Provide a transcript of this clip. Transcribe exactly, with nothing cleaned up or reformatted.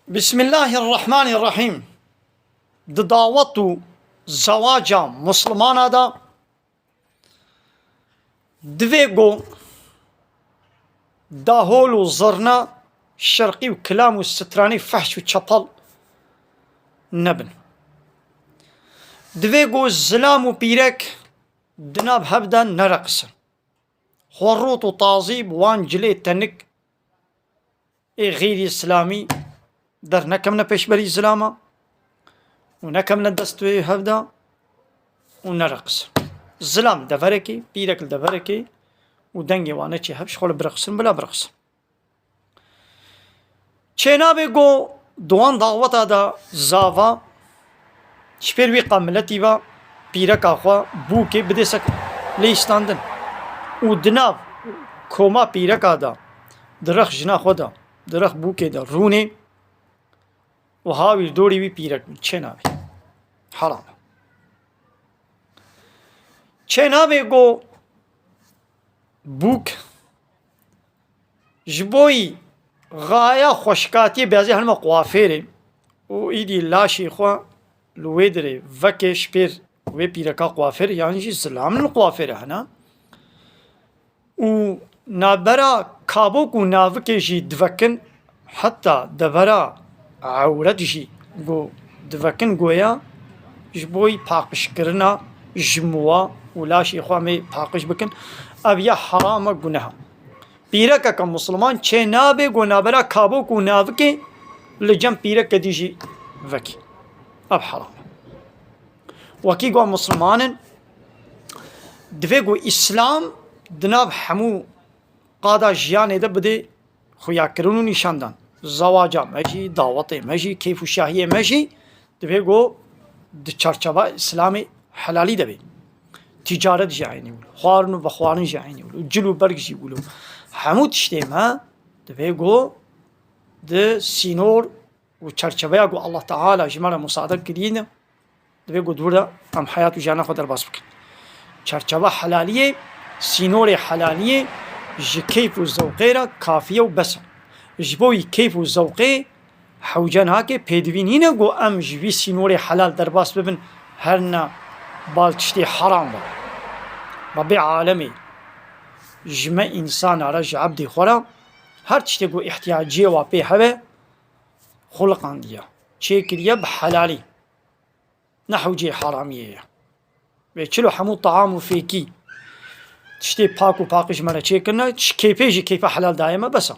Bismillahirrahmanirrahîm. Di dawet û zewaca Muslimana de divê ku dahol û zirna şerqî û kilam û stranê fehş û çepal nebin. Divê ku zilam û pîrek di nav hev de nereqisin. Xwe rût û tazî bi wan cilê tenik ê xêrî îslamî dernekevne pêşberî zilama û nekevne dest wê hev de û nereqisin. Zilam li deverekê, pîrek li deverekê û dengê wan neçê hev, ji xwe li bireqisin, bila bireqisin. Çênabe ku di wan daweta de zava ji pêr wî qamiletî ve pîreka xwe bûkê bidê sek lê îstandin û di nav koma pîreka de, di rex jina xwe de, di rex bûkê de rûnê û hawîr dorî wî pîrek bin. Çênabe. Heram e. Çênabe ku bûk ji bo yî xaya xweşikatiyê bêzê helme quafêrê û îdî laşê xwe li wê dirê veke ji pêr wê pîreka quafêr yan jî zilam li quafêrê hene û navbera kabok û navikê jî divekin, heta devera ewret jî ku divekin goya ji bo yî paqijkirina ji miwa û laşê xwe em ê paqij bikin, ev ya heram e, guneh e. Pîrekeke Musliman çê nabe ku navbera kabok û navikê li cem pîreke dî jî vekî. Ev heram e. Wekî ku em Musliman in, divê ku Îslam di nav hemû qada jiyanê de bidê xuyakirin û nîşandan. Zewaca me jî, dawetê me jî, keyf û şahiyê me jî divê ku di çarçeva Îslamê helalî de bê. Ticaret jî eynî wilo, xwarin û vexwarin jî eynî wilo, cil û berg jî wilo. Hemû tiştê me divê ku di sînor û çarçeveya ku Allah Teala ji me re musade kiriye de, divê ku di wir de em heyat û jiyana xwe derbas bikin. Çarçeva helaliyê, sînorê helaliyê ji keyf û zewqê re kafiye û bes e. Ji bo wî keyf û zewqê hewce nake, pêdivî nîne ku em ji vî sînorê helal derbas bibin, her ne bal tiştê heram be. Rebbê alemê ji me însana re, ji ebdê xwe re her tiştê ku îhtiyaciyê wa pê hebe, xuliqandiye, çêkiriye bi helalî. Ne hewceyê heramiyê ye. Vê çilo hemû taam û fêkî tiştê pak û paqij me re çêkirine, ji keyfê jî keyfa helal dayê me, bes e.